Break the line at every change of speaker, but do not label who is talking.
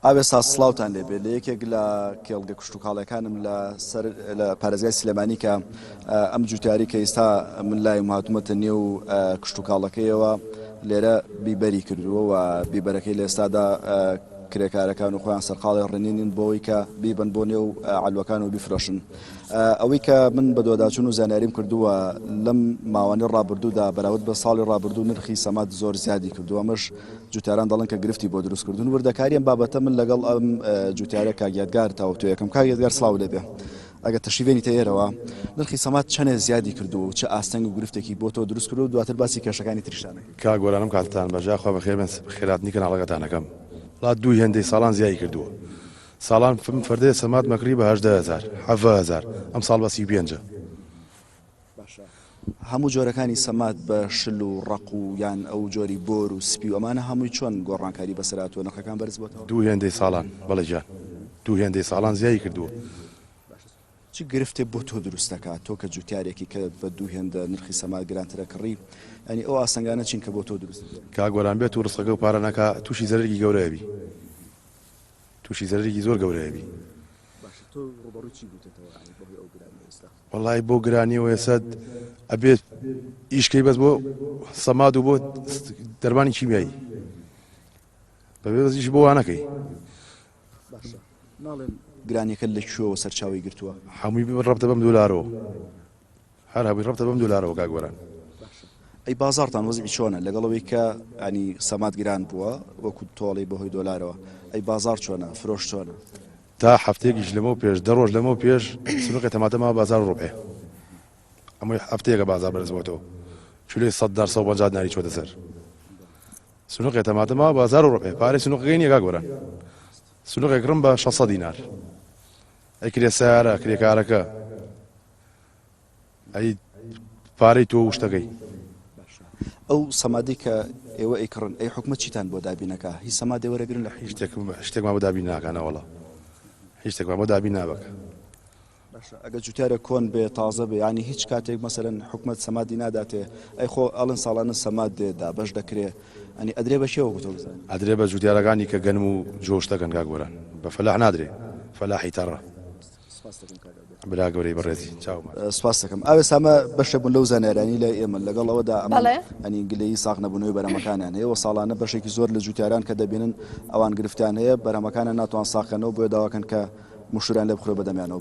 ئاوێستا سڵاوتان لێبێ لە یەکێک لە کێڵگە کشتوکاڵەکانم لە سەر لە پارێزگای سلێمانی کە ئەم جوتیاری کە ئیستا من لایم هاتوومەتە نێو کشتوکاڵەکەیەوە لێرە بیبەری کردووە و بیبەرەکەی لە ئێستادا کرێکارەکان و خۆیان سەرقاڵی ڕنینین بۆی کە بیبن بۆ نێو عەلوەکان و بیفرۆشن. ئەوەی کە من بەدواداچوون و زانیاریم کردووە لەم ماوانەی ڕابردوودا بەراورد بە ساڵی ڕابردوو نرخی سەماد زۆر زیادی کردووە ئەمەش جوتیاران دەڵێن کە گرفتی بۆ دروست کردوون وردەکاری ئەم بابەتە من لەگەڵ ئەم جوتیارە کاک یادگار تاوتوێ یەکەم کاک یادگار سڵاو لێبێ ئەگەر تەشریفێنیتە ئێرەوە نرخی سەماد چەنێ زیادی کردووە و چ ئاستەنگ و گرفتێکی بۆ تۆ دروست کردووە دواتر باسی کێشەکانی تریشتان ئەکەین.
کاک گۆران ئەم کاتەتان باش یاخوا بەخێر بێن خێراتنی کەناڵەکەتان ئەکەم وەڵا دوو هێندەی ساڵان زیای کردووە ساڵان من فەردەیە سەماد مەکری بە 18 هەزار 17 هەزار ئەم ساڵ بە 35ە.
باشە هەموو جۆرەکانی سەماد بە شل و ڕەق و یان ئەو جۆری بۆر و سپی و ئەمانە هەمووی چۆن گۆڕانکاری بەسەر هاتووە نرخەکان بەرز بۆتەوە؟
دوو هێندەی ساڵان بەڵێ گیان دوو هێندەی ساڵان زیای کردووە.
باشە چ گرفتێ بۆ تۆ دروست دەکات تۆ کە جوتیارێکی کە بە دوو هێندە نرخی سەماد گرانترە کڕی یانی ئەو ئاستەنگانە چین کە بۆ تۆ دروست دەبن؟
کاک گۆران بێت و ڕزقەکە و پارە نەکا تووشی زەرەرێکی گەورە ئەبی. توشی زەرەرێکی زۆر گەورە ئەبی.
باشە تۆ ڕوبەڕوی چی بویتەتەوە یانی بەهۆی ئەو گرانیە ئێستا؟
وەڵای بۆ گرانیەوە ئێستا ئەبێت ئیشکەی بەس بۆ سەماد و بۆ دەرمانی کیمیایی بەبێ بەس ئیش بۆ وانەکەی.
باشە ناڵێن گرانیەکە لە کوێوە سەرچاوەی گرتووە؟
هەمووی ڕەبتە بەم دۆلارەوە. هەر هەمووی ڕەبتە بەم دۆلارەوە کاک گۆران.
باشە ئەی بازاڕتان وەزعی چۆنە لەگەڵ ئەوەی کە ینی سەماد گران بووە وەکو تۆڵی بەهۆی دۆلارەوە ئەی بازاڕ چۆنە فرۆش چۆنە؟
تا هەفتەیەکیش لەمەو پێش دە ڕۆژ لەمەو پێش سنوقێ تەماتە ماوە بە 1000 ڕوبعێ ئەمەی هەفتەیەکە بازاڕ بەرز بۆتەوە کیلۆی 100 دینار 150 دیناری چۆتە سەر سنوقێ تەماتە ماوە بە 1000 ڕوبعێ پارەی سنوقەکەی نییە کاک گۆران سنوقێک کڕم بە 600 دینار ئەی کرێ سەیارە کرێکارەکە ئەی پارەی تۆ و شتەکەی.
باشە ئەو سەمادەی کە ئێوە ئەیکڕن ئەی حکومەت چیتان بۆ دابین ئەکا هیچ سەمادێ وەرەگرن لە حکومەت؟
شتێک شتێکمان بۆ دابین ناکا نەوەڵا هیچ شتێکمان بۆ دابین نابکە.
باشە ئەگەر جوتیارێک کۆن بێ تازە بێ یانی هیچ کاتێک مەسەلەن حکومەت سەمادی ناداتێ ئەی خۆ ئەڵێن ساڵانە سەماد دێ دابەش دەکرێ ئەنی ئەدرێ بە کێ وەکو تۆ بزانی؟
ئەدرێ بە جوتیارەکانی کە گەنم و جۆ شت دەکەن کاک گۆران بە فەلاح نادرێ فەلاحی تەڕە. برا گەورەی بەڕێزی چاو
ماچ. سپاست دەکەم ئاوێستا ئەمە بەشێک بوون لەو زانیارانەی لای ئێمە لەگەڵ ئەوەدا ئەمان
بەڵێ.
ئەنی گلەیی ساغ نەبوونەوەی بەرهەمەکانیان هەیە و ساڵانە بەشێکی زۆر لە جوتیاران کە دەبینن ئەوان گرفتیان هەیە بەرهەمەکانیان ناتوان ساغ کەنەوە بۆیە داواکەن کە مشوریان لێ بخرێ بەدەمیانەوە.